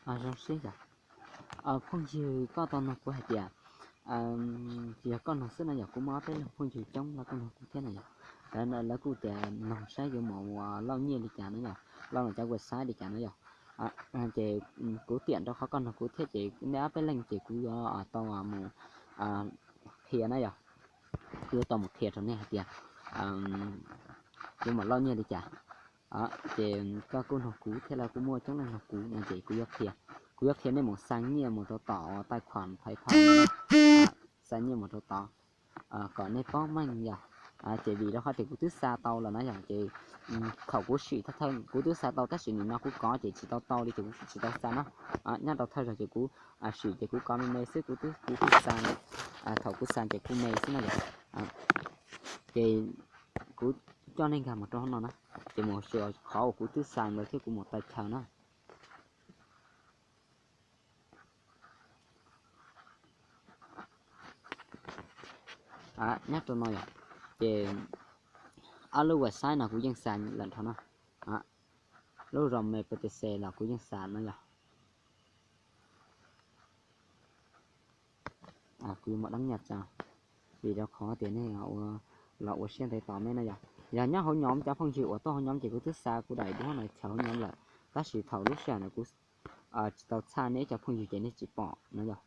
Zoo siab yog phooj ywg koj tau noog kuv hais tias, tsis yog koj noog xwb no yog kuv muaj ob peb leeg phooj ywg coob los kuj noog kuv thiab no yog, lawv kuj tias noog saib yuav mus lauj nyiaj li cas no yog, lauj los cov website li cas no yog. Ces kuv tiam rau qhov koj noog kuv thiab ces nej ob peb leeg ces kuv yuav tau mus qhia na yog, kuv yuav tau mus qhia rau nej hais tias yuav mus lauj nyiaj li cas. Ces koj kuj noog kuv thiab lawv kuj muaj coob leej noog kuv no ces kuv yuav qhia, kuv yuav qhia nej mus xa nyiaj mus rau tom taij khuam PayPal, xa nyiaj mus rau tod kom nej paub meej yog. Ces vim rau qhov tias kuv twb xa tau lawm na yog ces thaum kuv sim thawj, kuv twb xa tau tab sis nim no kuv kov ces tsis tau tau li ces kuv tsis tau xa na. Nyob rau thawj zaug ces kuv sim ces kuv kov me me xwb, kuv twb, kuv twb xa, thaum kuv xa ces kuv me xwb na yog. Ces kuv coj nej nkag mus rau hauv no na, ces mus xyuas qhov uas kuv twb xa ntawd thiab kuv mus taij chaw na. Nyob rau no yog, ces ob lub website no kuv yeej xa lawm nrho na. Lub Gmail P T C los kuv yeej xa no yog. Kuv yuav mus deeb nyaj tso, vim rau qhov tias nej los ua siab ntev tos me no yog. Yog nyob hauv nhóm cov phooj ywg uas tuaj hauv nhóm ces kuv twb xa kuv daim duab no chaws hauv nhóm lawm, tab sis thaum lub sij hawm no kuv tsis tau txhaj nej cov phooj ywg ces nej tsis pom no yog.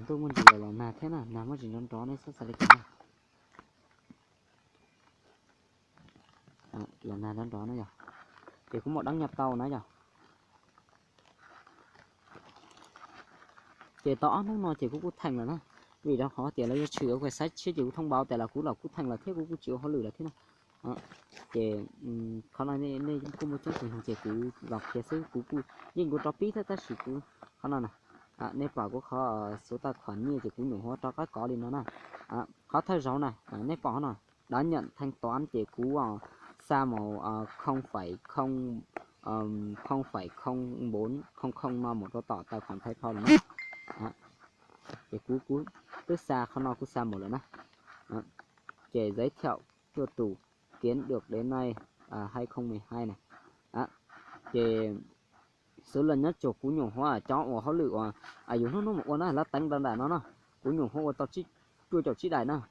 Ntuj muaj ntsis los los nag thiab na, nag muaj ntsis nrov nrov nej txhob xav li cas na. Los nag nrov nrov na yog, ces kuv mam deeb nyaj tau na yog. Ces tau ob hnub no ces kuv kuj theej lawm na, vim rau qhov tias lawv yuav tshwm ua website tshiab ces kuv thông báo tias los kuv los kuj theej lawm thiab kuv kuj tsis ua hauj lwm lawm thiab na. Ces qhov no nej kuj muaj coob tus noog ces kuv los qhia xwb, kuv kuj yeej kuv rov pib thiab tab sis kuv qhov no na, nej pom kuv qhov số tài khoản nyiaj ces kuv nyuam qhuav rov qab kov li no na. Qhov thawj zaug na, nej pom qhov no, đã nhận thanh toán ces kuv xa mus không phẩy không, không phẩy không bốn không không no mus rau tom tài khoản PayPal lawm na. Ces kuv, kuv twb xa qhov no kuv xa mus lawm na. Ces giới thiệu cho chủ, kiếm được đến nay hai không mười hai này. Ces số lần nyob tsuas kuv nyuam qhuav cov ua hauj lwm uas yus hnub hnub mus ua na, lawv teev rau nram no na, kuv nyuam qhuav ua tau cuaj caum tsib daim na.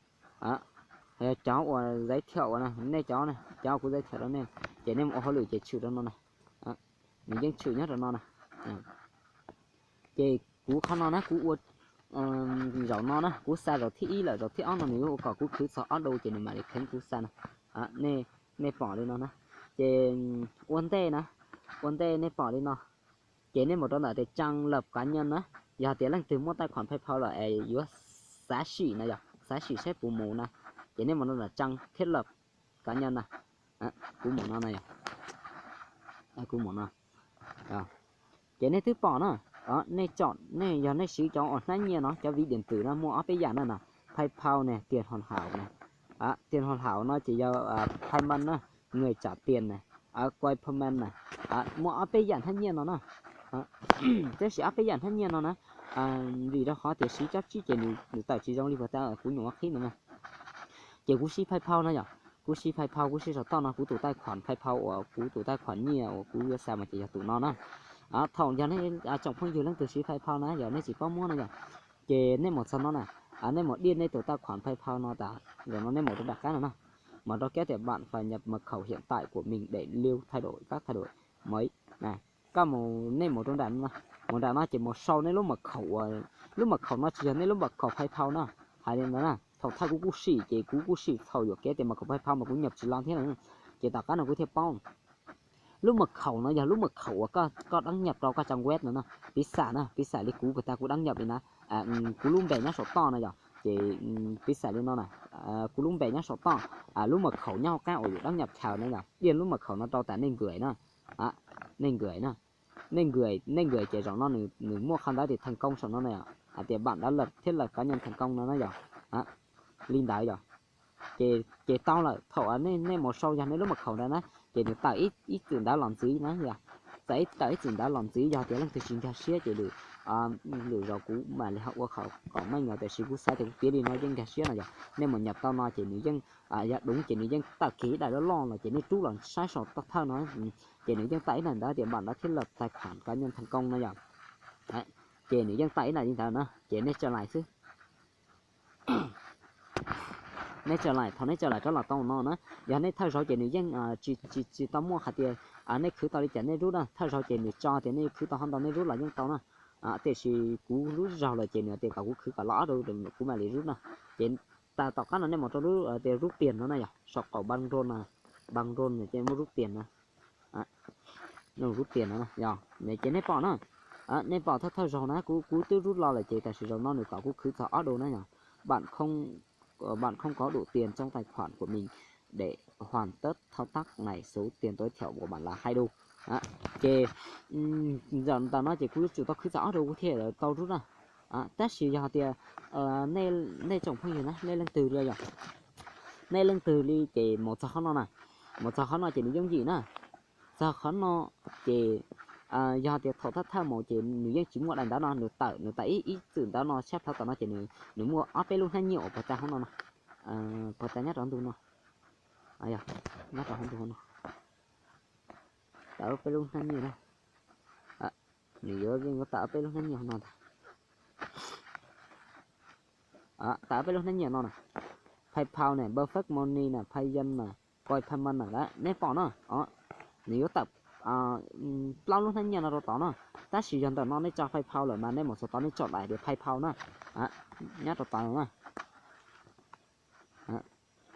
Cov uas giới thiệu ua na, nej cov, cov kuv giới thiệu rau nej, ces nej mus ua hauj lwm ces tshwm rau no na. Nws yeej tshwm nyob rau no na. Ces kuv qhov no na kuv ua zaum no na, kuv xa zaum thib ib lawm, zaum thib ob no nws yuav ua kom kuv khwv txog ob đô ces nws mam li kheev kuv xa na. Nej pom li no na. Ces ua ntej na, ua ntej nej pom li no, ces nej mus rau ntawm tias trang lập cá nhân na, yog tias leej twg muaj tài khoản PayPal lawm es yuav xav sim na yog, xav sim saib puas mus na, ces nej mus rau ntawm trang thiết lập cá nhân na. Kuv mus no na yog, kuv mus no. Ces nej twb pom na, nej chọn, nej yog nej siv cov uas hnab nyiaj no, cov ví điện tử no muaj ob peb yam na na, PayPal ne, tiền hoàn hảo ne. Tiền hoàn hảo no ces yog payment na, người trả tiền ne, quay payment na, muaj ob peb yam hnab nyiaj no na. Tab sis ob peb yam hnab nyiaj no na, vim rau qhov tias siv cov tsib ces nws tawm tsis zoo li puas tas kuv nyuam qhuav qhib no na. Ces kuv siv PayPal no yog, kuv siv PayPal, kuv siv saum toj no, kuv tus tài khoản PayPal uas kuv tus tài khoản nyiaj uas kuv yuav xa mas ces yog tus no na. Thaum yog nej tsoom phooj ywg leej twg siv PayPal na yog nej tsis paub muab no yog, ces nej mus txog no na, nej mus điền nej tus tài khoản PayPal no tas, zaum no nej mus rau nram qab no na, mus rau cái tias bạn phải nhập mật khẩu hiện tại của mình để lưu thay đổi các thay đổi mới. Koj mus, nej mus rau nram no, mus nram no ces mus sau nej lub mật khẩu uas, lub mật khẩu no tsis yog nej lub mật khẩu PayPal na. Hais li ntawd na, thaum thawj kuv kuj sim ces kuv kuj sim thaum yuam kev tias mật khẩu PayPal mas kuv nhập tsis los thiab na. Ces tom qab no kuv thiaj paub lub mật khẩu no yog lub mật khẩu uas koj đăng nhập rau koj trang web no na. Piv xam na, piv xam li kuv puas tas kuv đăng nhập li na, kuv lub npe nyob saum toj no yog, ces piv xam li no na, kuv lub npe nyob saum toj, lub mật khẩu nyob hauv qab uas yus đăng nhập chaw no yog, điền lub mật khẩu no rau tas nej nkws na, nej nkws na, nej nkws, nej nkws ces zaum no nws muaj qhov ntawv tias thành công saum no na, hais tias bạn đã lập thiết lập cá nhân thành công no na yog, li ntawd yog. Ces tau lawm, thaum nej mus sau yog nej lub mật khẩu ntawd na, ces nws tawm ib txwm ntawv los ntxiv na yom. Txawm ib tawm ib txwm ntawv los ntxiv, yog tias leej twg tsis nkag siab ces lwm, lwm zaus kuv mam li ho ua qhov kom meej no, tiam sis kuv xav tias kuv piav li no yeej nkag siab no yom. Nej mus nyam tau no ces nws yeej, yog đúng ces nws yeej tawm kiag ib daim loj loj los ces nej rub los saib saum thawj no, ces nws yeej tawm ib daim ntawv tias bạn đã thiết lập tài khoản cá nhân thành công no yom. Ces nws yeej tawm ib daim li ntawd na, ces nej tsa lais xwb. Nej tsa lais, thaum nej tsa lais rov los tau no na, yog nej thawj zaug ces nws yeej tsis, tsis tau muaj hais tias nej khwv tau li cas nej rub na. Thawj zaug ces nws tso tias nej yuav khwv tau hov ntau nej rub los yeej tau na. Tiam sis kuv lub zaug lawm ces nws tias kom kuv khwv kom los ob rau kuv mam li rub na. Ces tag tom qab no nej mus rau lub tias rub tiền no na yom, saum qaum ban rôn na, ban rôn ces muaj rub tiền no, rub tiền no yog ces nej pom na, nej pom thawj thawj zaug na, kuv, kuv twb rub los lawm ces tam sim zaum no nws kom kuv khwv txog ob rau na yog, bạn không có đủ tiền trong tài khoản của mình để hoàn tất thao tác này, số tiền tối thiểu của bạn là hai đô. Ces ntawm no ces kuv yuav tsum tau khwv txog ob rau kuv thiaj tau rub na. Tab sis yog tias nej tsoom phooj ywg na, nej leej twg li yog, nej leej twg li ces mus txog qhov no na, mus txog qhov no ces nws yooj yim na. Txog qhov no ces yog tias thaum thawj thawj mus ces nws yeej tsis muaj daim ntawv no, nws tawm, nws tawm ib, ib txwm ntawv no sab plhaw tom no ces nws muaj ob peb lub hnab nyiaj uas pov tag hauv no na, pov tag nyob rau ntug no, nyob rau hauv ntug no, tawm ob peb lub hnab nyiaj na. Nws yuav yeej yuav tawm ob peb lub hnab nyiaj no ntag. Tawm ob peb lub hnab nyiaj no na, PayPal na, Perfect Money na, Payeer na, Coin Payment na, nej pom na. Nws yuav tawm plaub lub hnab nyiaj no rau tod na. Tab sis yog ntawm no nej tso PayPal lawm mas nej mus txog tod nej tsom daim tias PayPal na, nyob rau tod na.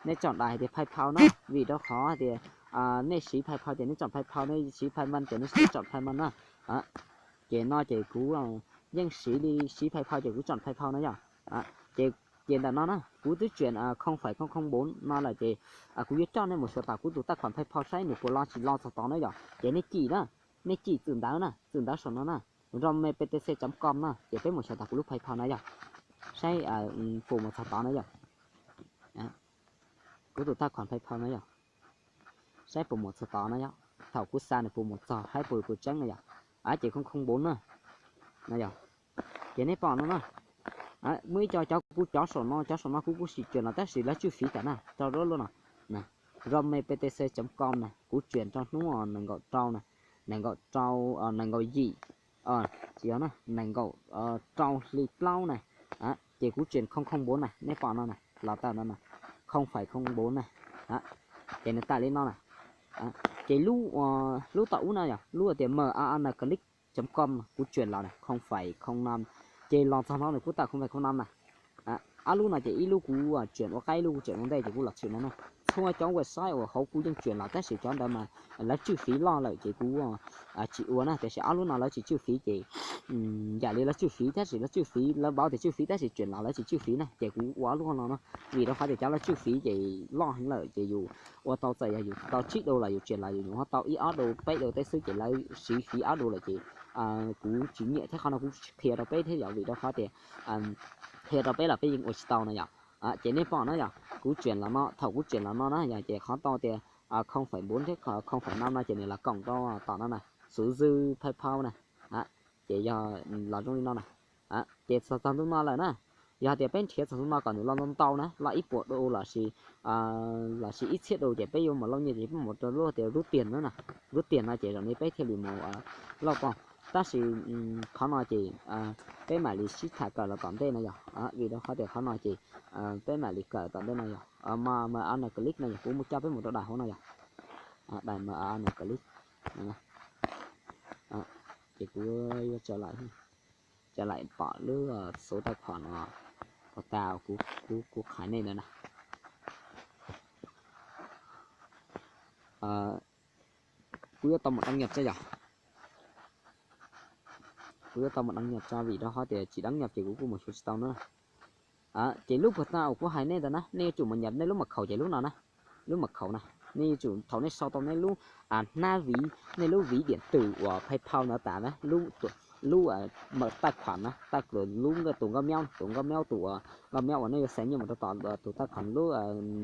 Nej tsom daim tias PayPal na, vim rau qhov tias nej siv PayPal ces nej tsom PayPal, nej siv Payment ces nej tsom Payment na. Ces no ces kuv yeej siv li, siv PayPal ces kuv tsom PayPal na yom. Ces, ces ntawm no na kuv twb tsuas không phẩy không không bốn no lawm ces kuv yuav coj nej mus xyuas tom kuv tus tài khoản PayPal saib nws puas los tsis los txog tod na yom. Ces nej cim na, nej cim txwm ntawv na, txwm ntawv saum no na, rome ptc chấm com na, ces peb mus xyuas tom kuv lub PayPal na yom. Saib puas mus txog tod na yom. Kuv tus tài khoản PayPal na yom. Saib puas mus txog tod na yom. Thaum kuv xa nws puas mus txog, saib puas, puas tseeb na yom. Ces không không bốn na, no yom. Ces nej pom no na, muaj ib co cov kuv cov saum no, cov saum no kuv, kuv sim tsuas los tab sis lawv tswj fiv tas na, rau lub no, rome ptc chấm com na, kuv tsuas rau hnub nees nkaum rau na, nees nkaum rau, nees nkaum yim, tsis yog na, nees nkaum rau hli plaub na, ces kuv tsuas không không bốn na, nej pom no na, los tawm no na, không phẩy không bốn na, ces nws tawm li no na. Ces lub, lub tom ub no yog lub tias m a n click chấm com kuv tsuas los na, không phẩy không năm, ces los txog no nws kuj tawm không phẩy không năm na. Ob lub no ces ib lub kuv tsuas ua qaib, ib lub kuv tsuas ua ntej ces kuv los tshwm no na. Txhua cov website uas hauv kuv yeej tsuas los tab sis cov ntawd mas lawv tswj fiv loj lawm ces kuv tsis ua na, tiam sis ob lub no lawv tsis tswj fiv ces yam li lawv tswj fiv tab sis lawv tswj fiv, lawv paub tias tswj fiv tab sis tsuas los lawv tsis tswj fiv na, ces kuv ua ob lub no na. Vim rau qhov tias cov lawv tswj fiv ces loj heev lawm ces yus ua tau txawm yog yus tau tsib đô los yus tsuas los yus ho tau ib ob đô peb đô tej xwb ces lawv siv fiv ob đô lawm ces kuv tsis nyiam thiab, qhov no kuv tsis qhia rau peb thiab yom, vim rau qhov tias qhia rau peb los peb yeej ua tsis tau no yom. Ces nej pom no yog kuv tsuas los no, thaum kuv tsuas los no na yog ces qhov tau tias không phẩy bốn thiab không phẩy năm no ces nws los koom rau tom no na, số dư PayPal na, ces yog los zoo li no na. Ces txog txog ntu no lawm na, yog tias peb nrhiav txog ntu no kom nws los ntau ntau na, los ib puas đô lossis, lossis ib txhiab đô ces peb yuav mus lauj nyiaj ces peb mus rau lub tias rub tiền no na, rub tiền no ces zaum no peb thiaj li mus lauj tau. Tab sis qhov no ces peb mam li sib tham kawm los tom ntej no yog, vim rau qhov tias qhov no ces peb mam li kawm tom ntej no yog, m a n click no yog kuv mus coj peb mus rau daim hauv no yog, daim m a n click. Ces kuv yuav tso lawm, tso lawm pom lub số tài khoản no, pom tas kuv, kuv qhia nej ntawd na. Kuv yuav tau mus đăng nhập tso yog, kuv yuav tau mus đăng nhập tso vim rau qhov tias tsis đăng nhập ces kuv kuj mus xyuas tsis tau na. Ces lub puag ta uas kuv hais nej ntawd na, nej yuav tsum mus nhập nej lub mật khẩu ces lub no na, lub mật khẩu na, nej yuav tsum thaum nej sau tau nej lub hnab ví, nej lub ví điện tử uas PayPal ntawd tas na, lub, lub tài khoản na, tus nkauj miab, tus nkauj miab, tus nkauj miab uas nej yuav xa nyiaj mus rau tom tus tài khoản lub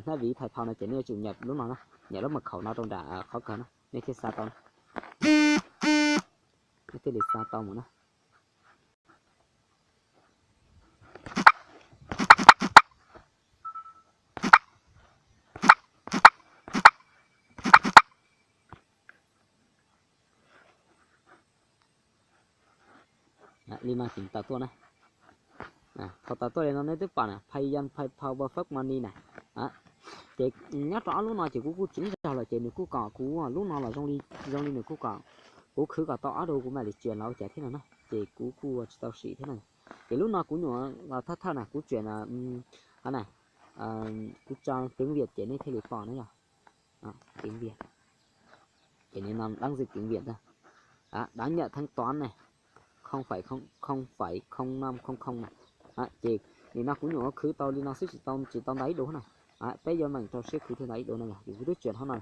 hnab ví PayPal no ces nej yuav tsum nhập lub no na, nhập lub mật khẩu no rau nram qhov kawg na. Nej thiaj xa tau, nej thiaj li xa tau mus na. Li no ces tawm tuaj na. Thaum tawm tuaj li no nej twb pom na, pay yan pay pau ba fab money na. Ces nyob rau ob lub no ces kuv kuj tseem zog lawm ces nws kuj kom kuv lub no los zoo li, zoo li nws kuj kom kuv khwv kom tau ob dua kuv mam li tseem los ua cas thiab no na, ces kuv kuj tsis tau sim thiab na. Ces lub no kuv nyuam los thawj thawj na kuv tseem, qhov na, kuv tso tiếng Việt ces nej thiaj li pom na yog. Tiếng Việt. Ces nws no đăng ký tiếng Việt ntag. Đăng nhập thanh toán này, không phải không, không phải không năm không không na. Ces nim no kuv nyuam ua khwv tau li no xwb, tsis tau, tsis tau ntau ib dua na. Peb yuav meem rau siab khwv thiaj ntau ib dua na yog, ces kuv twb tseem hauv no.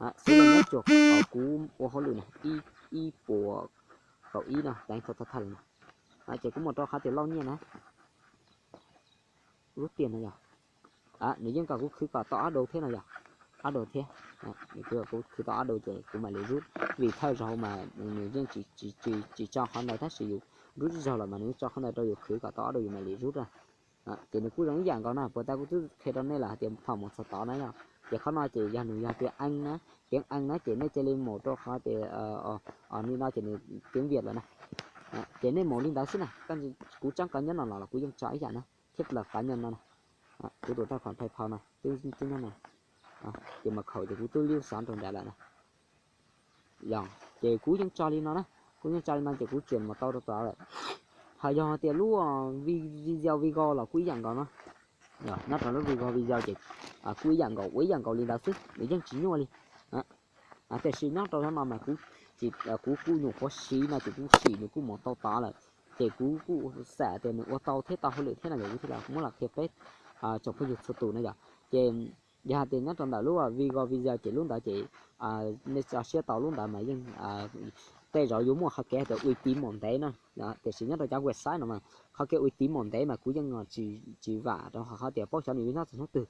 Số lần nhấp chuột, kuv ua hauj lwm na, ib puas kaum ib no, tau thawj thawj li no. Ces kuv mus rau qhov tias lauj nyiaj na. Lub tiag no yog, nws yeej kom kuv khwv kom tau ob dua thiab no yog, ob dua thiab. Nws kuv khwv tau ob dua ces kuv mam li rub, vim thawj zaug mas nws yeej tsis tso qhov ntawd tab sis yus rub ib zaug lawm mas nws tso qhov ntawd rau yus khwv kom tau ob dua yus mam li rub na. Ces nws kuj zoo ib yam nkaus na, puas tas kuv twb qhia rau nej lawm hais tias thaum mus txog tod na yog, ces qhov no ces yog nws yog tias ees na, tias ees na ces nej cia li mus rau qhov tias, li no ces nws tiếng Việt lawm na. Ces nej mus li ntawd xwb na, kuv tseem kov nyob no los los kuv yeej tso ib yam na, thiab plaws kov nyob no na. Kuv tus taij khuam PayPal no twb nyob no, ces mas khaum ces kuv twb liab xov rau nrad lawm na. Yog, ces kuv yeej tso li no na, kuv yeej tso li no ces kuv tseem mus tau rau tod lawm. Ho yog tias lub video, video los kuj ib yam nkaus no, nyob rau lub video, video ces kuj ib yam nkaus, ua ib yam nkaus li ntawd xwb, nws yeej tsis nyuaj li. Tiam sis nyob rau no mas kuv, kuv kuj nyuam qhuav siv no ces kuv sim nws kuj mus tau tod lawm, ces kuv kuj xav tias nws ua tau thiab tau hauj lwm thiab no ces kuv thiaj li muab los qhia peb tsoom phooj ywg txhua tus na yog. Ces yog hais tias nyob rau ntawm lub video, video ces lub ntawd ces nej tso siab tau lub ntawd mas yeej tej zaum yuav muaj qhov kev hais tias uy tín mus ntev na, tiam sis nyob rau cov website no mas qhov kev uy tín mus ntev mas kuv yeej tsis vam rau qhov tias paub xyov nws yuav nyob txog hnub twg.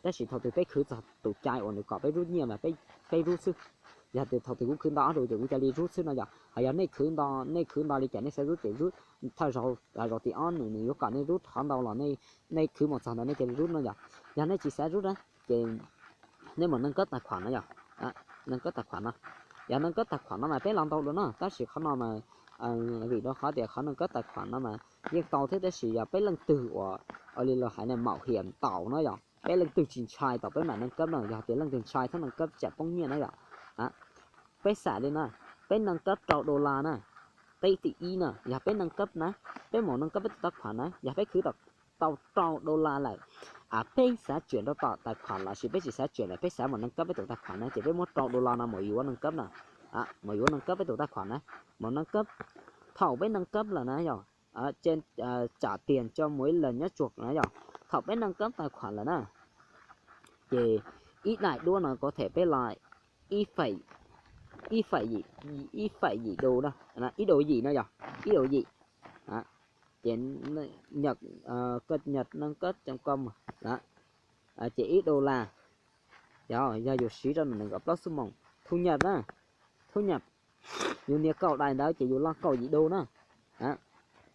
Tab sis thaum twg peb khwv txog tus cai uas nws kom peb rub nyiaj mas peb rub xwb. Yog tias thaum twg kuv khwv ntau ob dua ces kuv cia li rub xwb no yog. Ho yog nej khwv ntau, nej khwv ntau li cas nej xav rub ces rub, thawj zaug, zaum tim ob nws, nws yuav kom nej rub qhov ntau los nej khwv mus txog ntawd nej cia li rub no yog. Yog nej tsis xav rub na ces nej mus nâng cấp tài khoản no yog, nâng cấp tài khoản no. Yog nâng cấp tài khoản no mas peb los ntau dua no tab sis qhov no mas vim rau qhov tias qhov nâng cấp tài khoản no mas yeej tau thiab tab sis yog peb leej twg uas, ua li luag hais na, mạo hiểm tau no yog, peb leej twg tsis ntshai tau peb mam nâng cấp no, yog tias leej twg ntshai txhob nâng cấp tsam poob nyiaj na yog. Peb xam li no, peb nâng cấp rau dollar na, qib tim ib na, yog peb nâng cấp na, peb mus nâng cấp peb tus tài khoản na, yog peb khwv tau rau dollar lawm, peb xav chuyển rau tom tài khoản lossis peb tsis xav chuyển lawm, peb xav mus nâng cấp peb tus tài khoản na ces peb muab rau dollar no mus yuav nâng cấp na, mus yuav nâng cấp peb tus tài khoản na, mus nâng cấp. Thaum peb nâng cấp lawm na yog, trả tiền cho mỗi lần nhấp chuột na yog, thaum peb nâng cấp tài khoản lawm na ces ib daim duab no có thể peb lo ib phẩy, ib phẩy yim đô, ib đô yim no yog, ib đô yim. Ces Nhật, cập nhật nâng cấp chấm com, ces ib dollar, yog yus siv rau nees nkaum plaub xuab moos, thu nhập na, thu nhập, yus nias kaum daim ntawd ces yus lo kaum yim đô na.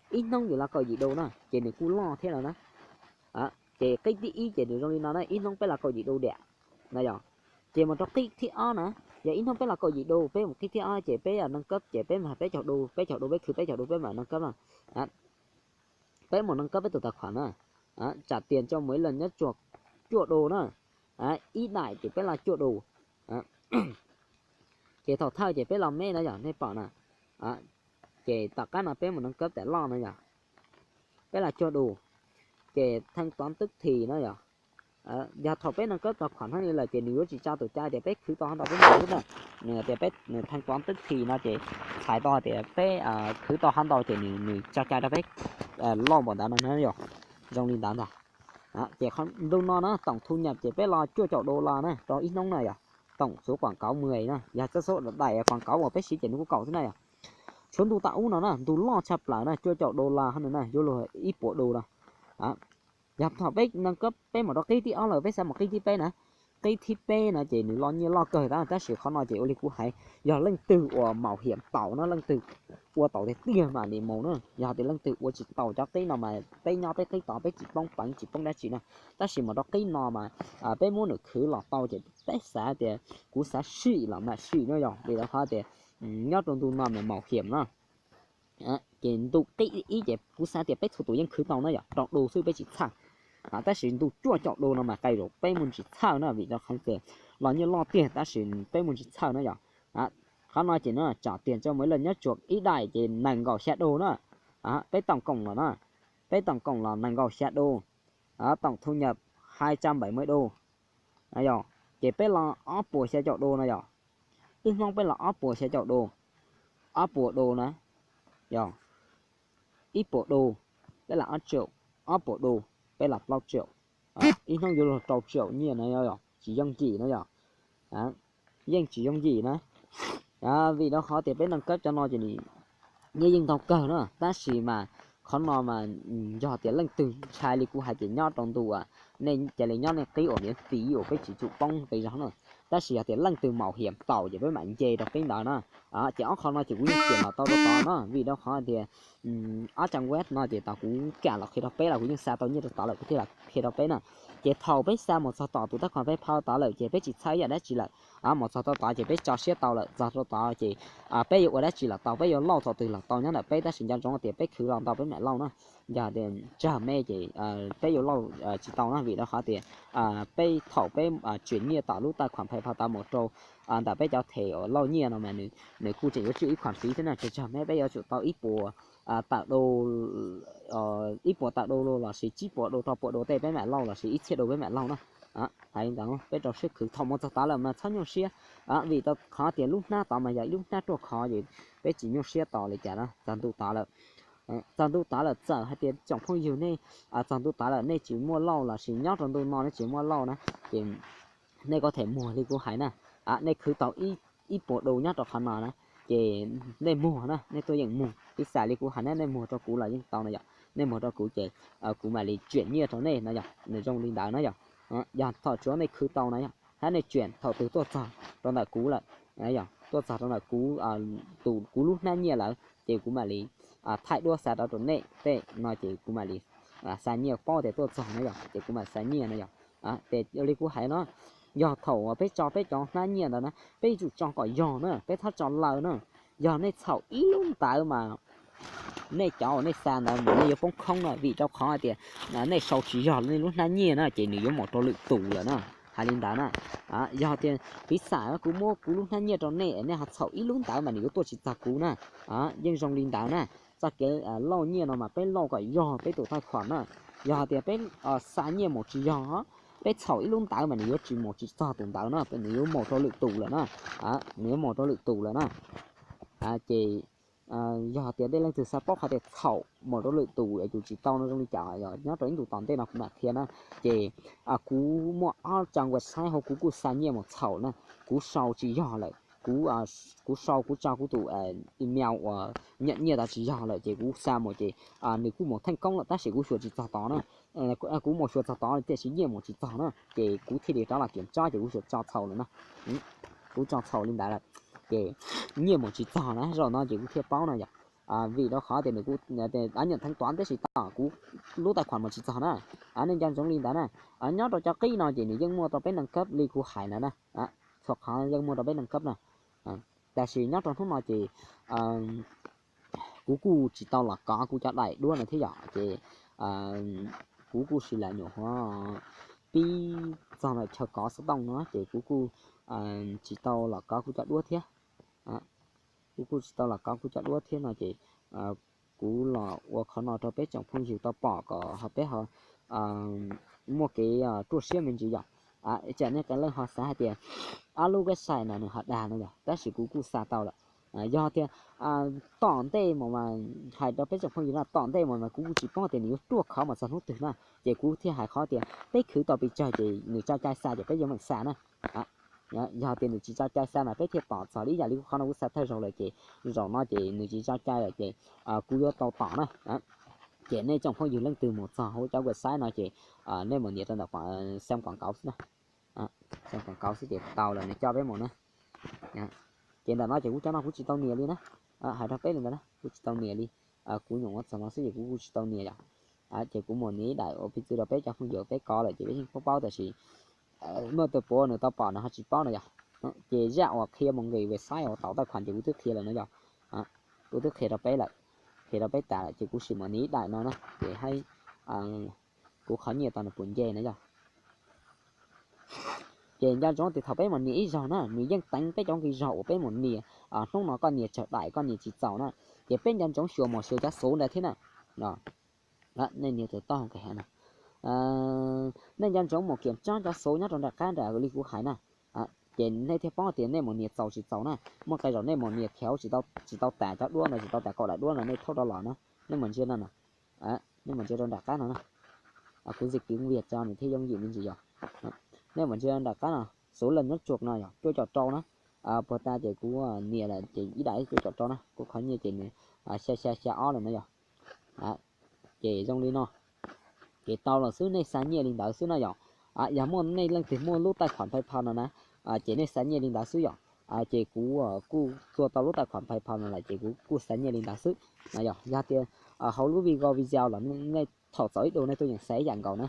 Ib hnub yus lo kaum yim đô na ces nws kuj loj thiab no na. Ces qib thib ib ces nws zoo li no na, ib hnub peb lo kaum yim đô diam na yog. Ces mus rau qib thib ob na, yog ib hnub peb lo kaum yim đô, peb mus qib thib ob ces peb nâng cấp ces peb mas peb caug đô, peb caug đô peb khwv peb caug đô peb mam nâng cấp no. Peb mus nâng cấp peb tus tài khoản na, trả tiền cho mỗi lần nhấp chuột cuaj đô na. Ib daim ces peb lo cuaj đô. Ces thaum thawj ces peb lo meb na yog nej pom na. Ces tom qab no peb mus nâng cấp tam loj na yog, peb lo cuaj đô. Ces thanh toán tức thì na yog, yog thaum peb nâng cấp tài khoản hnub no lawm ces nws yuav tsis tsa tus cai tias peb khwv tau hov ntau peb mam rub na. Nws tias peb thanh toán tức thì no ces txhais tau tias peb khwv tau hov ntau ces nws tso cai rau peb loj npaum ntawd no na yog, zoo li ntawd ntag. Ces ntu no na tổng thu nhập ces peb lo cuaj caum đô la na rau ib hnub na yog, tổng số quảng cáo mười na, yog txoj số daim quảng cáo uas peb siv ces nws kuj kaum xwb na yog. Tshuav ntu tam ub no na, ntu loj tshaj plaws na, cuaj caum đô la hov no na, yuav luag ib puas đô no. Yog thaum peb nâng cấp peb mus rau qib thib ob lawm peb xav mus qib thib peb na, qib thib peb no ces nws los nyiaj loj kawg tab, tab sis qhov no ces ua li kuv hais, yog leej twg uas maum hiam taus no, leej twg ua taus tiag tiag mas nws mus na. Yog tias leej twg ua tsis taus cov qib no mas peb nyob peb qib tod peb tsis poob peev tsis poob dab tsi na. Tab sis mas rau qib no mas peb muab nws khwv los tau ces peb xav tias kuv xav sim los mam sim no yog vim rau qhov tias nyob rau ntu no mas maum hiam no ces ntu qib ib ces kuv xav tias peb txhua tus yeej khwv tau na yog rau du xwb peb tsis txhawj. Tab sis ntu cuaj caum du no mas qai zaum peb muaj ntsis txhawj na vim rau qhov tias los nyiaj loj tiag tab sis peb muaj ntsis txhawj na yog. Qhov no ces no tsom tiag tso mus ib leeg nyob tsuas ib daim ces nees nkaum xya du na. Peb toom koom los na, peb toom koom los nees nkaum xya du, tổng thu nhập hai trăm bảy mươi đô. Yog ces peb los ob puas xya caum du no yog, ib hnub peb los ob puas xya caum du, ob puas du na, yog ib puas du peb los ob triệu, ob puas du peb los plaub triệu, ib hnub yuav luag rau triệu nyiaj na yog tsis yooj yim na yog, yeej tsis yooj yim na. Vim rau qhov tias peb noj kab cov no ces nws yeej ntau kawg na tab sis mas qhov no mas yog tias leej twg ntshai li kuv hais tias nyob rau ntu nej cia li nyob nej qib uas niam fiv uas peb tsis tsum poob pes zog na. Tab sis yog tias leej twg maum hiam taus ces peb mam nce rau qib ntawd na. Ces ob qho no ces kuv yeej tiam los tau rau tod na vim rau qhov tias ob trang web no ces tau kuv kam los qhia rau peb los kuv yeej xa tau nyiaj rau tod lawm kuv thiaj los qhia rau peb na. Ces thaum peb xa mus txog tom tus tab qhov peb phau tod lawm ces peb tsis txhawj ib yam dab tsi lawm. Mus txog rau tod ces peb tso siab tau lawm txog rau tod ces peb yuav ua dab tsi los tau peb yuav lauj txog twg los tau nyob ntawm peb tab sis nco ntsoov tias peb khwv los ntau peb mam lauj na. Yog tias tsawg me ces peb yuav lauj tsis tau na vim rau qhov tias peb thaum peb tsim nyiaj tom lub tab qhov pha phau tod mus rau ntawm peb cov them uas lauj nyiaj no mas nws kuj tseem yuav tswj ib khoom fiv thiab na. Tsawg tsawg me peb yuav tsum tau ib puas tawm du, ib puas tawm du los sis tsib puas du rau puas du tej peb mam lauj los sis ib txhiab du peb mam lauj na. Hais li ntawd peb rau siab khwv thaum mus txog tod lawm mas txhob nyuaj siab. Vim rau qhov tias lub hnab tod mas yog ib lub hnab ruaj khov ces peb tsis nyuaj siab tos li cas na txog ntu tod lawm. Txog ntu tod lawm txawm hais tias tsoom phooj ywg nej txog ntu tod lawm nej tsis muaj lauj los sis nyob rau ntu no nej tsis muaj lauj na ces nej có thể muag li kuv hais na. Nej khwv tau ib puas du nyob rau qhov no na ces nej muag na nej tuaj yeem muag ib xas li kuv hais na nej muag rau kuv los yeej tau no yom. Nej muag rau kuv ces kuv mam li tsiam nyiaj rau nej no yom. Nws zoo li ntawd na yom. Yog thaum tsuav nej khwv tau na yom hab nej tsiam thaum twg tuaj txog rau ntawm kuv lawm, tuaj txog rau ntawm kuv, tus kuv lub hnab nyiaj lawm ces kuv mam li thaij duab xa rau rau nej tej no ces kuv mam li xa nyiaj paub tias tuaj txog na yom ces kuv mam xa nyiaj na yom. Ces li kuv hais no, yog thaum peb tso peb cov hnab nyiaj ntawd na peb yuav tsum tso kom yog na peb txhob tso lawm na. Yog nej txhaum ib lub ntawd mas nej cov uas nej xa ntawd mas nej yuav poob khoob na vim rau qhov hais tias nej sau tsis yog nej lub hnab nyiaj na ces nws yuav mus rau lwm tus lawm na. Hais li ntawd na, yog tias piv xam kuv muab kuv lub hnab nyiaj rau nej nej ho txhaum ib lub ntawd mas nws yuav tuaj tsis txog kuv na. Yeej zoo li ntawd na. Txoj kev lauj nyiaj no mas peb lauj kom yog peb tus tag khom na. Yog tias peb xa nyiaj mus tsis yog, peb txhaum ib lub ntawd mas nws yuav tsis mus tsis txog tus ntawd na, nws yuav mus rau lwm tus lawm na. Nws yuav mus rau lwm tus lawm na. Ces yog tias tej leej twg xav paub qhov tias txhaum mus rau lwm tus es yus tsis tau no zoo li cas, nyob rau ib ntus tom ntej no kuv mam qhia na. Ces kuv muaj ob trang website hauv kuv kuj xa nyiaj mus txhaum na. Kuv sau tsis yog lawm, kuv sau kuv tso kuv tus email uas nyiaj tod tsis yog lawm ces kuv xa mus ces nws kuj mus theej koob lawm tab sis kuv xyuas tsis txog tod na. Kuv mus xyuas txog tod tiam sis nyiaj mus tsis txog na ces kuv thiaj li rov los kiam tsob ces kuv xyuas tso txhaum lawm na. Kuv tso txhaum li ntawd lawm ces nyiaj mus tsis txog na, zaum no ces kuv thiaj paub no yom. Vim rau qhov tias nws kuj, dab nyiam theej tod tab sis tau kuv lub tais khuam mus tsis txog na. Nej nco ntsoov li ntawd na. Nyob rau cov qib no ces nws yeej muaj rau peb naj kab li kuv hais ntawd na. Txhua qhov yeej muaj rau peb naj kab na. Tab sis nyob rau hnub no ces kuv kuj tsis tau los kov kuv cov daim duab no thiab yom ces kuv kuj sis lam nyuam qhuav pib txog ntawm chaw kov xov tooj no ces kuv kuj tsis tau los kov kuv cov duab thiab. Kuv kuj tsis tau los kov kuv cov duab thiab no ces kuv los ua qhov no rau peb tsoom phooj ywg tau pom kom ho peb ho muaj kev ruaj siab me ntsis yom. Tsam nej qee leej ho xav hais tias ob lub website no nws ho dag no yom, tab sis kuv kuj xa tau lawm. Yog tias tom ntej mas mas hais rau peb tsoom phooj ywg no tom ntej mas mas kuv kuj tsis paub tias nws yuav ruaj khov mas txog hnub twg na, ces kuv thiaj hais qhov tias peb khwv tau pes tsawg ces nws tso cai xa ces peb yuav meem xa na. Yog tias nws tsis tso cai xa mas peb thiaj tom txog li ib yam li kuv qhov no kuv xa thawj zaug lawm ces zaum no ces nws tsis tso cai lawm ces kuv yuav tau tom na. Ces nej tsoom phooj ywg leej twg mus txog hauv cov website no ces nej mus nias rau ntawm xem quảng cáo xwb na. Xyoo kaum kauv xwb ces tau lawm nws coj peb mus na. Ces ntawm no ces kuv cov no kuv tsis tau nias li na. Hais rau peb li ntawd na, kuv tsis tau nias li. Kuv nyuam qhuav txog no xwb ces kuv kuj tsis tau nias yom. Ces kuv mus nias ib daim ua piv txwv rau peb cov phooj ywg peb kov lawm ces peb yeej paub paub tab sis muaj tus puav nws tau pom nws ho tsis paub no yog. Ces zaj uas qhia mus nqis website uas tau tais khuam ces kuv twb qhia lawm no yog. Kuv twb qhia rau peb lawm, qhia rau peb tas lawm ces kuv sim mus nias ib daim no na ces kuv qhov nyiaj tau nws puas nce na yog. Ces nco ntsoov tias thaum peb mus nias ib zaug na nws yeej teev peb cov nqi zog uas peb mus nias. Hnub no koj nias tsawg daim koj nias tsis txaus na, ces peb nco ntsoov xyuas mus xyuas cov xuv ntawd thiab na. Nej nias tus toj ke no, nej nco ntsoov mus kiam tsob cov xuv nyob rau nram qab nram li kuv hais na. Ces nej thiaj paub tias nej mus nias txaus tsis txaus na. Muaj qee zaum nej mus nias khiav tsis tau tas cov duab no, tsis tau tas kaum daim duab no nej thauj rov los na. Nej mus ntsia no, nej mus ntsia rau nram qab no na. Kuv ntxim kwv vias tso nws thiaj yooj yim me ntsis yog. Nej mus ntsia nram qab no, xuv leej nyob tsuas no yog cuaj caum rau na. Puag ta ces kuv nias lawm ces ib daim cuaj caum rau na, kuv qhov nyiaj ces nws xya xya xya ob lawm no yog. Ces zoo li no, ces tau los xwb, nej xa nyiaj li ntawd xwb na yom. Yog muaj nej leej twg muaj lub tais khuam PayPal no na, ces nej xa nyiaj li ntawd xwb yom. Ces kuv kuj txua tau lub tais khuam PayPal no lawm ces kuv kuj xa nyiaj li ntawd xwb na yom. Yog tias hauv lub video video los nej thaum txaus ib dua nej tuaj yeem xa ib yam nkaus na.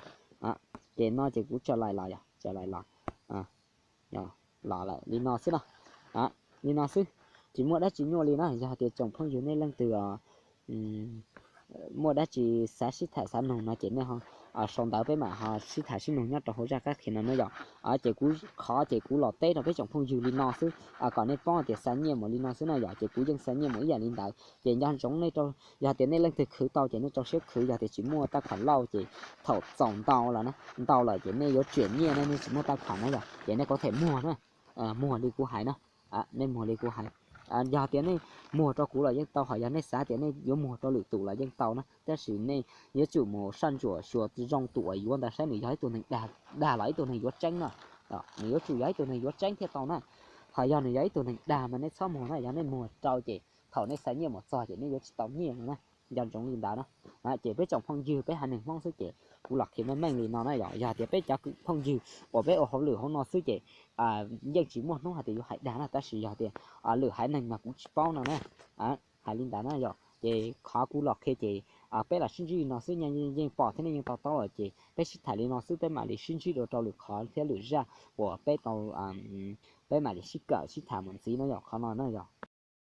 Ces no ces kuv tsa lais los yog tsa lais los los lawm li no xwb na. Li no xwb, tsis muaj dab tsi nyuaj li na. Yog hais tias tsoom phooj ywg nej leej twg muaj dab tsi xav sib tham xav nug no ces nej sau ntawv peb mam ho sib tham sib nug nyob rau hauv zaj qab qhia no na yom. Ces kuv qhov ces kuv los teb rau peb tsoom phooj ywg li no xwb, kom nej paub tias xa nyiaj mus li no xwb na yom. Ces kuv yeej xa nyiaj mus ib yam li ntawd ces nco ntsoov nej, yog tias nej leej twg khwv tau ces nej rau siab khwv, yog tias tsis muaj tais khuam lauj ces thaum txaus ntau lawm na, ntau lawm ces nej yuav tsiam nyiaj na, nej tsis muaj tais khuam na yom, ces nej kuj them muag na, muag li kuv hais na. Nej muag li kuv hais, yog tias nej muag rau kuv los yeej tau, ho yog nej xav tias nej yuav muag rau lwm tus los yeej tau na, tab sis nej yuav tsum mus saj ntsuam xyuas zoo tus uas yuav ntawd saib nws yog ib tug neeg dag los ib tug neeg yuav tseeb na. Nws yuav tsum yog ib tug neeg yuav tseeb thiaj tau na. Ho yog nws yog ib tug neeg dag mas nej txhob muag na, yog nej muag rau ces thaum nej xa nyiaj mus txog ces nej yuav tsis tau nyiaj no na. Nco ntsoov li ntawd na. Ces peb tsoom phooj ywg peb haiv neeg Hmoob xwb ces kuv los qhia meej meej li no na yom. Yog tias peb cov phooj ywg uas peb ua hauj lwm hauv no xwb ces yeej tsis muaj hnub hais tias yuav hais dag na, tab sis yog tias lwm haiv neeg mas kuv tsis paub no na. Hais li ntawd na yom, ces qhov kuv los qhia ces peb los sib ntsib li no xwb, yeej pom thiab nej yeej to taub lawm ces peb sib tham li no xwb, peb mam li sib ntsib dua rau lwm qhov thiab lwm zaj uas peb tau, peb mam li sib kawm sib tham mus ntxiv na yom, qhov no na yom.